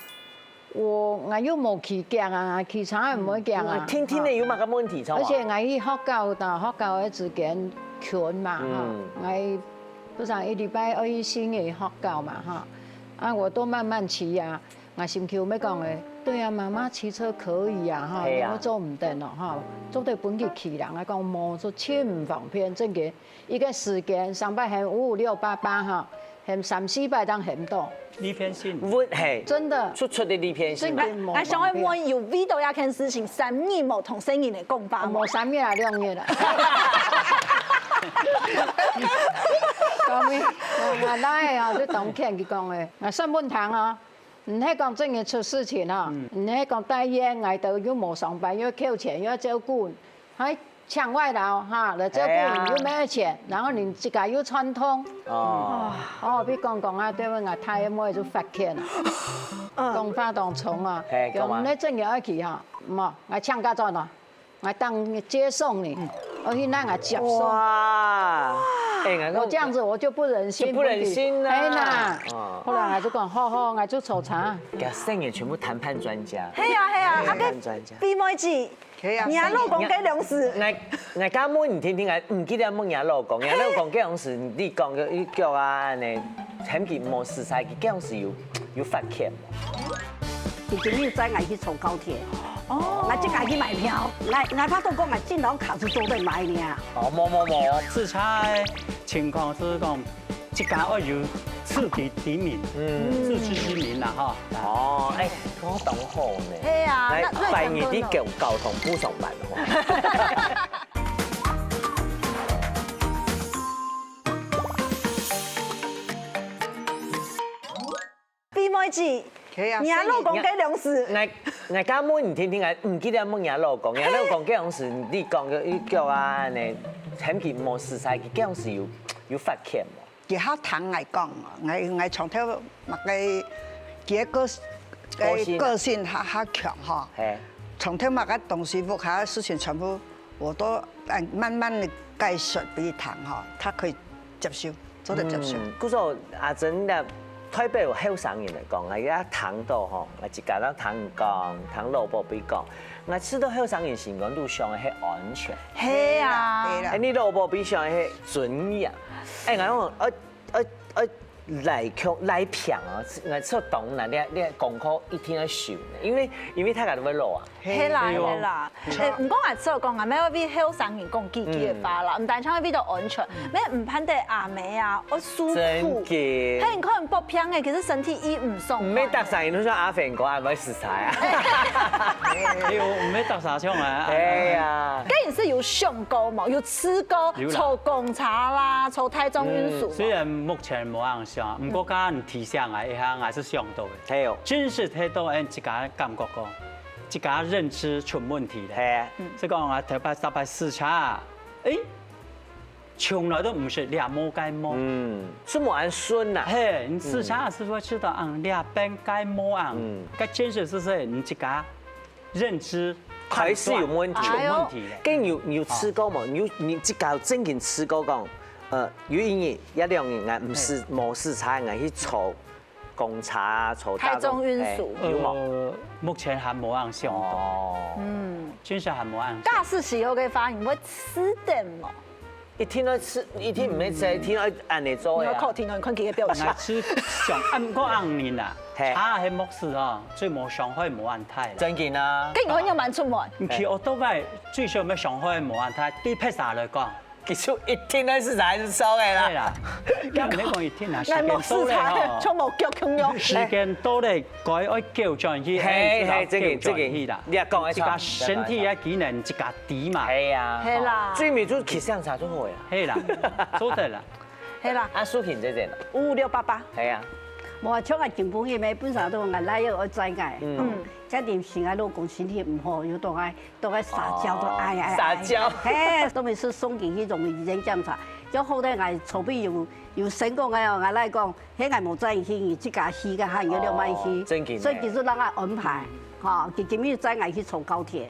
𠊎𠊎又無去驚啊，去查也毋會驚啊。嗯，定定个有麼个問題，而且𠊎去學校，到學校个時間近嘛，哈，𠊎不常一禮拜愛去新个學校嘛，哈，啊，我都慢慢騎啊。𠊎心臼乜講誒，對啊，媽媽騎車可以啊，哈，係啊。你會做毋得哦，哈，做得分佢騎啦。𠊎講無，做真毋方便，真个。 一個時間，上擺喊五五六八八哈，喊三四擺當喊到。利便性。會，係。真的。出出个利便性。真个無方便。哎，想愛問，有為到這件事情，三日無同細人仔講話無？無三日啊，兩日啊。講咩？𠊎倈仔啊，就當譴佢講誒，𠊎算分佢聽啊。 毋係講真个出事情吼，毋係講大院，𠊎兜又無上班，又扣錢，又愛照顧，還請外勞哈，來照顧你，又無錢，然後你自家又串通。哦，哦，比講講啊，對毋？𠊎大妹就發譴啊，講話當衝啊，係，講啊。講毋係真个愛去哈，無，𠊎請假轉來。 𠊎當接送你，而且那𠊎接送。哇，哎，𠊎講，我這樣子我就不忍心，就不忍心啦。哎吶，後來𠊎就講，好好，𠊎就坐車。佢細人全部談判專家。係啊係啊，啊，談判專家。弟妹仔，係啊，你老公該量時，𠊎𠊎家問你聽聽啊，毋記得問你老公，你老公該量時，你講个一腳啊，恁呢，喊佢無實在，佢該量時有有發譴無？ 佢今日載𠊎去坐高鐵，哦，𠊎自家去買票，𠊎𠊎怕到講𠊎進到卡就做得買呢。哦，無無無，自家个情況係講，自家愛有自知之明，嗯，自知之明啦哈。哦，哎，講當好呢。係啊，來，那那拜二你交交通部上班哦。 弟妹仔，係啊，你老公該量時，𠊎𠊎家問你聽聽啊，毋記得問你老公，你老公該量時，你講个一腳啊，恁呢，喊佢無實在，佢該量時有有發譴無？佢較聽𠊎講，𠊎𠊎從頭麼个，佢个個個性較較強吼，係，從頭麼个東西屋下个事情全部 我都哎慢慢的解釋俾佢聽哈，他可以接受，做得接受。嗯，故所阿珍个代表後生人來講，𠊎也聽到吼，𠊎自家都聽講，聽老寶貝講，𠊎知道後生人心肝肚想个係安全。係啊，係啦，哎，你老寶貝想个係尊嚴。哎，𠊎講，呃， 呃呃，來強來強啊！𠊎出當難，你你功課一定要修呢，因為因為大家都會老啊。係啦係啦，誒，毋過𠊎只有講，𠊎乜愛為後生人講幾句个話啦，毋單淨為到安全，乜毋盼得阿姆啊，愛受苦。真个。嘿，你看薄病誒，其實身體一毋爽。毋係逐儕人都像阿凡哥，阿姆實在啊。哎喲，毋係逐儕像啊。哎呀，該你係有想過無？有試過坐公車啦，坐大眾運輸無？雖然目前無恁樣想，毋過剛剛你提醒𠊎一下，𠊎係想到个。係哦。真實係到俺自家感覺講，自家認知出問題了。係，係講啊，頭擺、頭擺駛車啊，欸，從來都毋識這毛該毛。嗯，係無恁順吶。係，你駛車係毋係知道啊，這邊該毛啊，嗯，該建設係毋係你自家認知開始有問題。出問題了。該你有、你有試過無？你有、你自家有正經試過講，呃，有一日、一兩日，𠊎毋駛、無駛車，𠊎去坐公車啊，坐大眾，大眾運輸。係，有無？呃，目前還無恁想到。哦，嗯，真係還無恁想到。駕駛時候个反應會遲鈍無？一定愛試，一定毋會試，一定愛恁樣做个啊。你要靠聽到你看佢个表情。𠊎試想，啊，毋過恁樣啦，係，車係目屎哦，最無傷害無恁大啦。正經啊。該你會仰般出門？你騎奧多拜最少愛傷害無恁大，對別儕來講。其實一定愛試才係爽个啦。對啦，也毋係講一定啊，時間到了吼，像無腳共樣。時間到了，該愛勼轉去，係，係，正經，正經，勼轉去啦。你也講得著。自家身體个機能自家知嘛。係啊。係啦。最尾就騎上車就好呀。係啦，做得啦。係啦。啊，蘇婷姐姐呢？五六八八。係啊。無啊，像𠊎今晡日咩，本身都𠊎倈仔愛載𠊎，嗯，嗯，家庭時𠊎老公身體毋好，又當愛 都愛撒嬌，都哎哎哎。撒嬌。係，都每次送佢去容易醫院檢查，就好得𠊎籌備有、有成功个哦，𠊎來講，係𠊎無載佢去，你自家去个哈，你有兩萬去，哦，正經呢。所以佢就讓𠊎安排，吼，佢今日載𠊎去坐高鐵，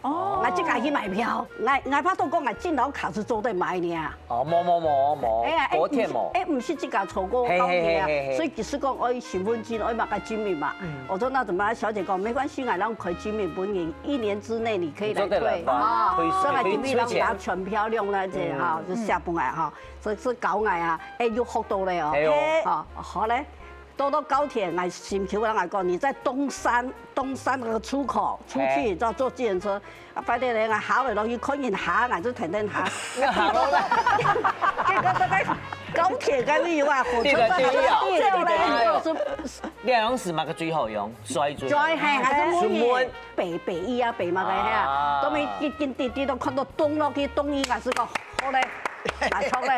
哦，𠊎自家去買票，𠊎、𠊎怕到講𠊎進到卡就做得買呢。 哦，無無無無，哎呀，哎，國鐵無。毋係，哎，毋係自家坐過高鐵啊，嘿嘿嘿嘿嘿。所以其實講愛身份證，愛麼个證明嘛。嗯。我說那怎麼辦？小姐講沒關係，𠊎讓開證明分你，一年之內你可以來退，做得來辦，啊，退，所以𠊎今日讓佢全票用了這哈，嗯。就下不來哈，所以是搞𠊎啊，哎，又學到了哦。哎喲。哦，好嘞。 到到高鐵，𠊎心臼人來講，你在東山，東山那個出口出去，嘿。就坐計程車。啊，反正呢，𠊎下來落去看人下，𠊎就天天下。你下落來。結果到該高鐵該位有啊，火車站對了，對了，對了，對了。就是你用係麼个最好用？摔嘴。摔，嘿，還是問你。是問。北、北一啊，北嘛，嘿啊，啊。都沒一點滴滴都看到咚落去，咚一下是講，好嘞。 來，衝咧。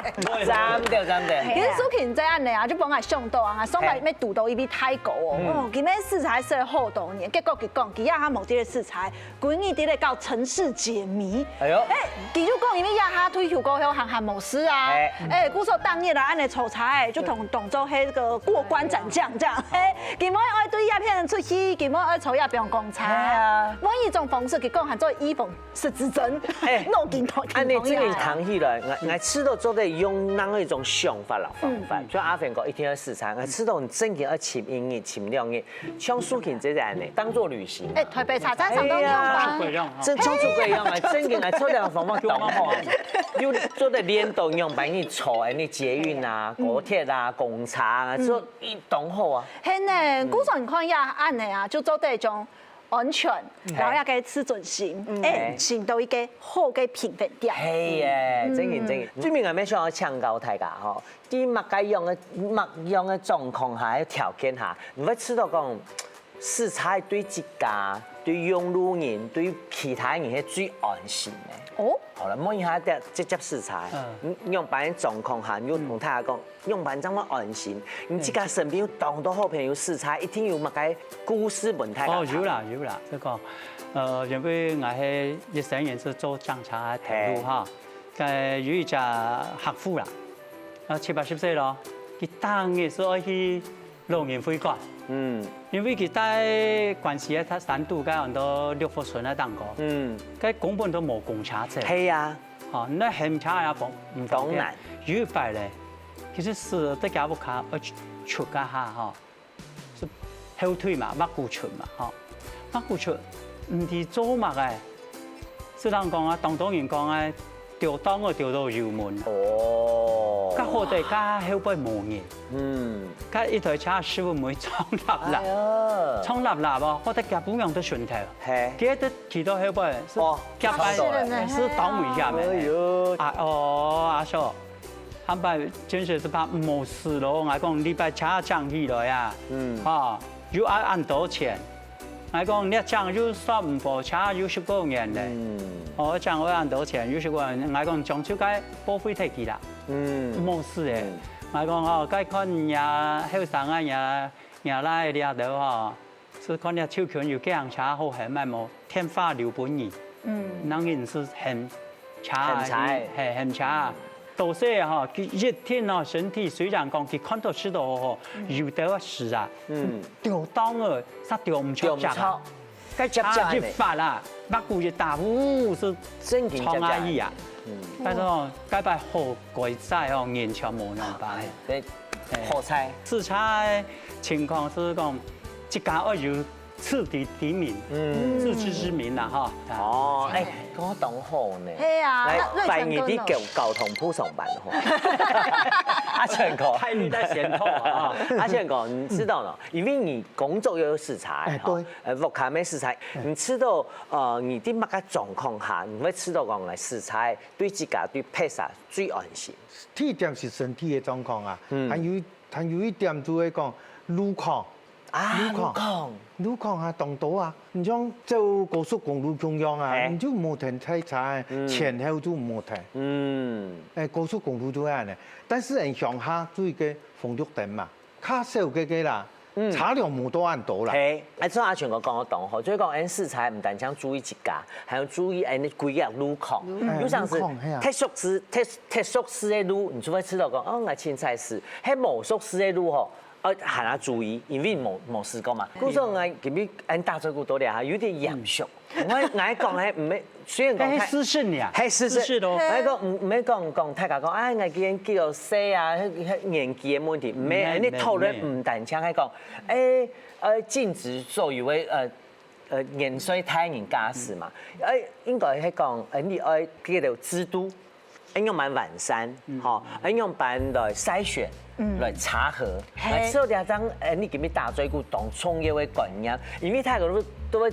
讚的，讚的。其實蘇婷這樣呢啊，就幫𠊎想到啊，上擺咩堵到一位大哥哦，嗯。哦，佢咩試車試了好多年，結果佢講，佢也還無這個試車，歸日在咧搞城市解謎。哎喲。哎，佢就講，因為這下退休過後，還、還無事啊。哎。哎，故所當日啊，恁樣坐車，哎，就同、當做係個過關斬將這樣。哎，佢無愛對這片出去，佢無愛坐這片公車。哎呀。換一種方式，佢講還做預防 失智症，哎，腦筋痛，恁樣真个聽起來，𠊎、𠊎試著做得用另外一種想法啦，方法。嗯。就阿凡哥一定愛試車，𠊎試著你正經愛尋一日、尋兩日，像蘇婷姐姐恁樣，當做旅行。哎，台北車站上都用吧。哎呀，真像出國一樣啊，正經來做這樣方法當好啊。又做得連到用，幫你坐恁樣捷運啊、高鐵啊、公車啊，做一當好啊。係呢，故所你看呀，恁樣啊，就做得將 安全，嗯。然後也个自尊心，嗯。哎，尋到一個好个平衡點。係耶，嗯。正經，正經。最尾𠊎也想要請教大家吼，在麼个樣个、麼樣个狀況下、條件下，你會試著講，試車對自家、對用路人、對其他人係最安心个？哦。好了，問一下，直接試車，嗯。你、你用般狀況下，你有同大家講， 用般正會安心。你自家身邊有當多好朋友試車，一定有麼个故事分大家聽。哦，有啦，有啦，這個，呃，因為𠊎係一生人係做警察个頭路哈，該有一隻客戶啦，啊，七八十歲咯，佢當日係愛去老人會館，嗯。因為佢在關西个山肚，該安到六福村个頂高，嗯。該根本都無公車站。係啊。 吼，你喊車也方、毋方便。當難。有一擺咧，其實係在家屋下愛出、出該下吼，係後腿嘛，抹牯出嘛，吼，抹牯出，毋知做麼个，係人講啊，當多人講啊，丟檔啊，丟到油門。哦。較好得，較後背無人。嗯。該一台車師傅毋會撞落啦，哎呀。撞落啦無，或者夾不樣都順頭。嘿。佢都 騎到後背，係哦，夾板，撞到了。係當危險个。哎喲。啊，哦，阿叔，下擺真係係怕毋好駛咯。𠊎講，這擺車漲起來啊，嗯。吼，又愛恁多錢。𠊎講，這漲又算毋好，車又十過年咧。嗯。哦，漲愛恁多錢，又十過年。𠊎講，將就該報廢忒佢啦。嗯。毋好駛个。嗯。𠊎講，哦，該看若後生啊，若、若倈這兜吼，就看這手圈有幾行車好還賣無，電話留分你。嗯，人人係喊車啊，喊車。係喊車啊。多數吼，佢一定哦，身體雖然講佢看到食到好好，有兜時啊，嗯，吊當哦，煞吊毋著隻啊。吊毋著，該隻隻啊，一呢。發啊，目睭一打，嗚，係真緊隻隻。撞下去啊。嗯，但係哦，該擺好該在哦，人全無兩班。哎，這好彩。試車个情況係講，一家愛有 自知之明，嗯，自知之明啦哈。哦，哎，講得當好呢。係啊，來，那拜二你交交通部上班吼。阿全哥，太你在嫌痛啊。阿全哥，你知道呢？因為你工作又有試車，哎，對，呃，屋下也試車，你知道，呃，你在麼个狀況下，你會知道講來試車，對自家對別儕最安心？第一點係身體个狀況啊，嗯，還有還有一點就係講路況。 啊，路況，路況。路況啊，當多啊，你像走高速公路共樣啊，嘿。你就無停太差，嗯。前後就無停。嗯。哎，高速公路就係恁樣，但係人鄉下就一個紅綠燈嘛，較少个个啦，嗯。車輛無到恁多啦。嘿，哎，這阿全哥講得當好，就係講，𫣆試車毋單淨注意自家，還有注意𫣆个規个路況。路，哎，有像係路況，嘿啊。忒熟識，忒，忒熟識个路，你就會知道講，哦，𠊎凊彩試，係無熟識个路吼， 呃，還愛注意，因為無，無試過嘛。故所𠊎今日恁打嘴鼓到這下，有點嚴肅。𠊎，𠊎講个，毋係，雖然講太，該係試食呢，係試食。試食咯。𠊎講，毋，毋係講，講大家講，哎，𠊎今日幾多歲啊，該，該年紀个問題，毋係，毋係，你討論毋單淨係講，哎，呃，禁止所有个，呃，呃，年歲大人駕駛嘛，哎，應該係講，呃，你愛這個制度， 恁樣蠻完善，嗯。吼，恁樣般來篩選，嗯。來查核，嘿。來做這張，呃，你今日打嘴鼓當重要个觀念，因為大家都，都會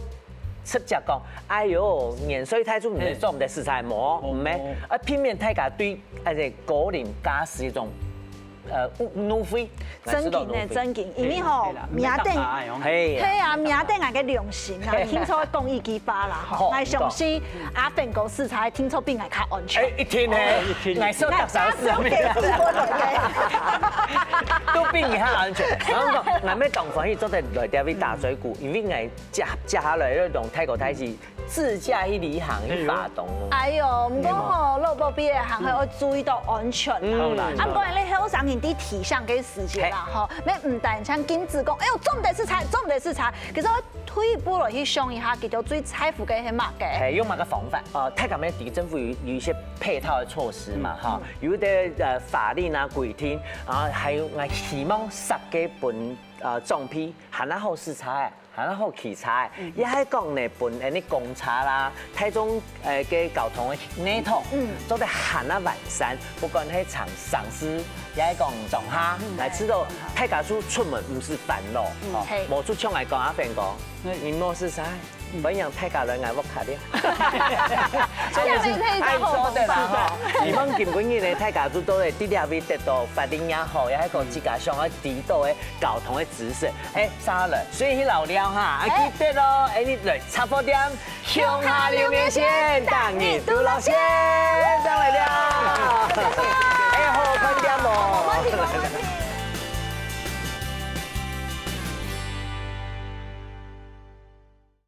直接講，哎喲，年歲大就毋係做毋得試車，無，無，毋係，無。啊，避免大家對，呃，高齡駕駛一種，呃，誤，誤會。 正經个，正經，因為吼，嘿啦，明仔載，嘿。係啊，明仔載𠊎个良心啊，嘿。聽說講一句話啦，吼，好，𠊎相信阿凡哥試車，聽說比𠊎較安全。哎，一定嘿，哦，一定。𠊎說大聲是，𠊎加速度，都比你較安全。然後講，𠊎乜當歡喜做得來這位打嘴鼓，因為𠊎接，接下來要用泰國大使 自駕去旅行去發動哦。哎喲，毋過吼，落寶貝个行係愛注意到安全啊。嗯。啊，毋過你後生人在提醒个時節啦，吼，乜毋單淨禁止講，哎喲，做毋得試車，做毋得試車。其實愛退一步來去想一下，佢兜最在乎个係麼个？係，用麼个方法？呃，大家乜對政府有，有一些配套的措施嘛，哈，有的，呃，法令啊、規定，啊，還有，𠊎希望設計分，呃，裝備，還較好試車个。 還好騎車，也係講呢，分𫣆俚公車啦，大眾，呃，个交通个系統，嗯。做得還較完善，不管係城，城市，也係講莊下，嗯。來知道大家出，出門毋使煩惱，嗯，吼，係。無就像𠊎講阿凡哥，嗯。你莫試車，嗯。分人大家來𠊎屋下了。所以係，係，係，愛做得啦，吼。希望今晡日呢，大家就都會在這位得到法令也好，也係講自家想要知道个交通个 知識。哎，續下來，所以去老廖哈，啊，哎。記得哦，哎，你來雜貨店，鄉下溜麵線，逐日都落線，上來了。哎，好看點哦。無問題，無問題。